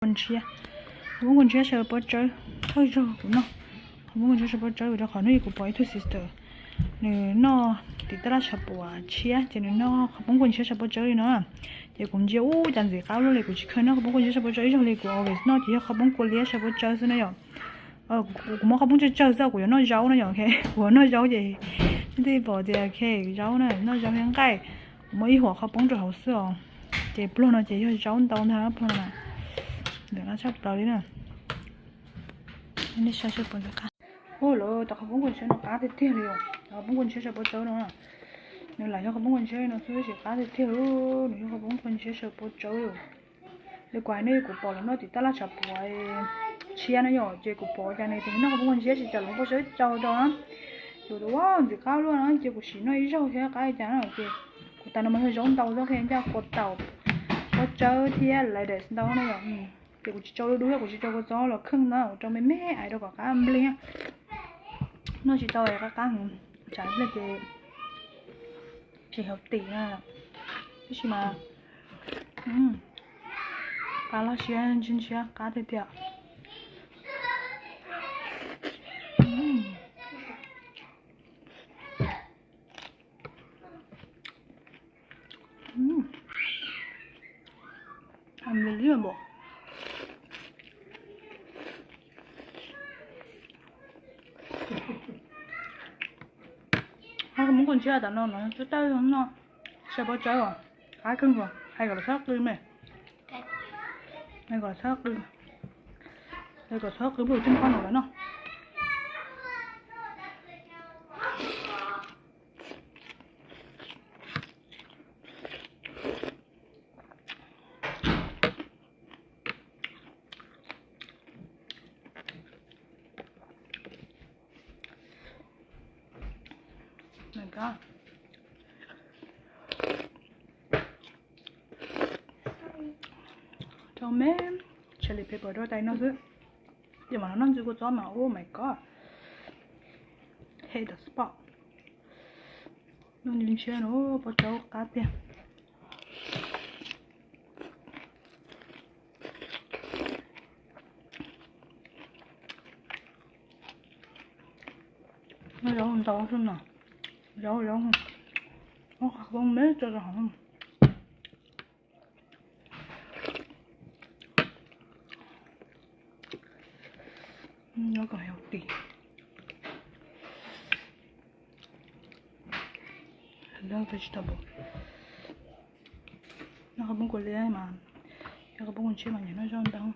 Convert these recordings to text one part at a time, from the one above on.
ntshiab, qhov poob kua ntshiab sawv pob tsawb thawj zaug kuv noj. Qhov poob kua ntshiab sawv pob tsawb vim rau qhov hnub ib kuv pom ib tug sister nws noj tim tab laj tshav puam tshiab ces nws noj qhov poob kua ntshiab sawv pob tsawb li no. Ces kuv ntsia ub cas ntxim qab luaj li, kuv tsis kheev noj qhov poob kua ntshiab sawv pob tsawb ib zaug li, kuv always noj ces yog qhov poob kua liab sawv pob tsawb xwb na yom. Kuv muab qhov poob tsawg tsawg xwb, kuv yuav noj zaub na yom, kuv yuav noj zaub ces nej twb pom tias zaub na, noj zaub thiab nqaij, kuv muab ib huam qhov poob rau hauv xwb os. Ces pluag no ces yog zaub ntau ntag, pluag no ntxim qab tshaj plaws li na. Nej saib sawv pob tsawb qab. Ua lawm, cov qhov poob kua ntshiab no qab tiag tiag li os, cov qhov poob kua ntshiab sawv pob tsawb no. Nws lam yog qhov poob kua ntshiab no xwb tab sis qab tiag tiag li, nws yog qhov poob kua ntshiab sawv pob tsawb li. Li kuv hais nej, kuv pom lawv noj tim tab laj tshav puam tshiab na yom, ces kuv pom cas nws tias noj qhov poob kua ntshiab tsis cas los pob tsawb tsau rau na. Ces kuv tias ua ntxim qab luaj na, ces kuv sim noj ib zaug thiab qab li cas na ces kuv tas no mas yog zaub ntau xwb, qhia ncaj kua taum, pob tsawb thiab lettuce ntau na yom. Ces kuv tsis tso dub dub thiab kuv tsis tso kua txob los kheej na, kuv tso me me ais rau kom qab nplig. Noj tsis tau qab qab, tsam nplig ces tsis healthy na. Tab sis mas qab laj siab ntsia ntsia qab tiag tiag. Unbelievable. Qhov poob kua ntshiab tam no no twb tawj no, sawv pob tsawb os, qab kawg nkaus, hais kom lawv txhob qw me, hais kom lawv txhob qw, hais kom txhob qw pub coj qab no lawm no. Rau me chili pepper rau tais no xwb. Ces mam noj ntxiv kua txob mas, oh my god, hit the spot. Noj ntsis ntshiab no pob tsawb qab tiag. Noj zaub ntau xwb no, zaub zaub, qhov poob me tso rau hauv. Nyob kom healthy. Love vegetable. Noj qhov poob kua liab mas, yog qhov poob kua ntshiab mas nyiam noj zaub ntau.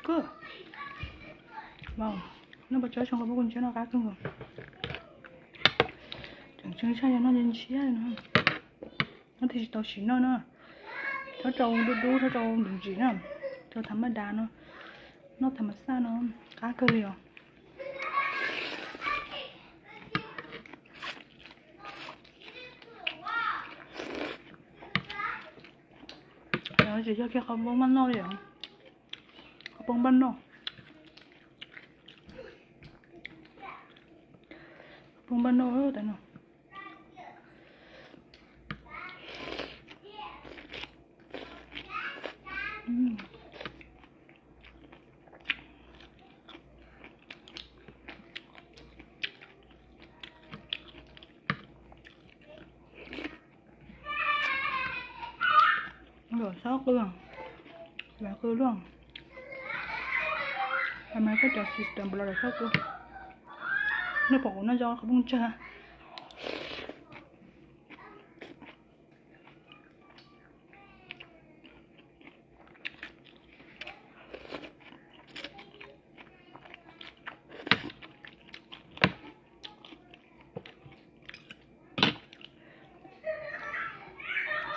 Good. Wow, noj pob tsawb xyoo qhov poob kua ntshiab no qab kawg nkaus. Tseem tseeb tshaj yog noj ntshiab no. Noj thiaj tsis tau sim noj na. Txhob rau dub dub, txhob rau ntsim ntsim na. Rau tham maj das no, noj tham mas xaj no qab kawg li os. Tsis yog kiag qhov poob npaj noj li os. Qhov poob npaj noj. Qhov poob npaj noj tas no. Lawv txhob qw, lawv qw luaj. Hais mas koj cov sister npawg los lawv txhob qw. Nej pom kuv noj zaub qhov poob tsawg.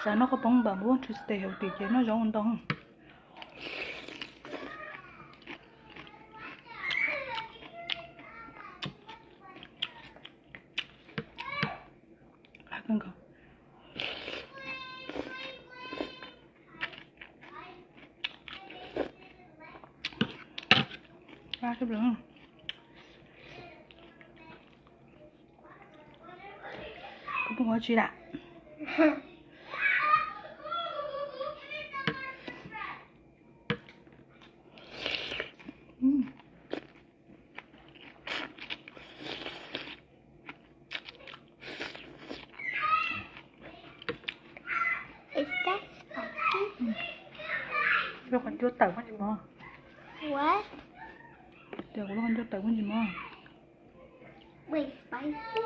Xav noj qhov poob npam muab Tuesday healthy ces noj zaub ntau. Koj pub ua tsi lawm? Is that spicy? Lub qhov ncauj tawm muaj ntsis mov. What? Tias kuv lub qhov ncauj tawm muaj ntsis mov. Wait, spicy?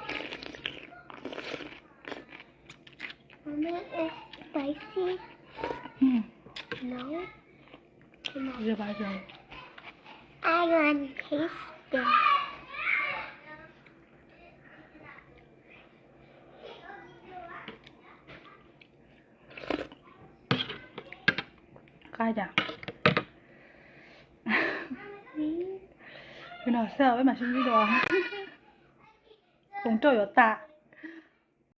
Mommy, is spicy? No. Come on. I want to taste it. Qab cas? Peb no xwb peb mam sib ntsib dua. Koom roj yuav tas.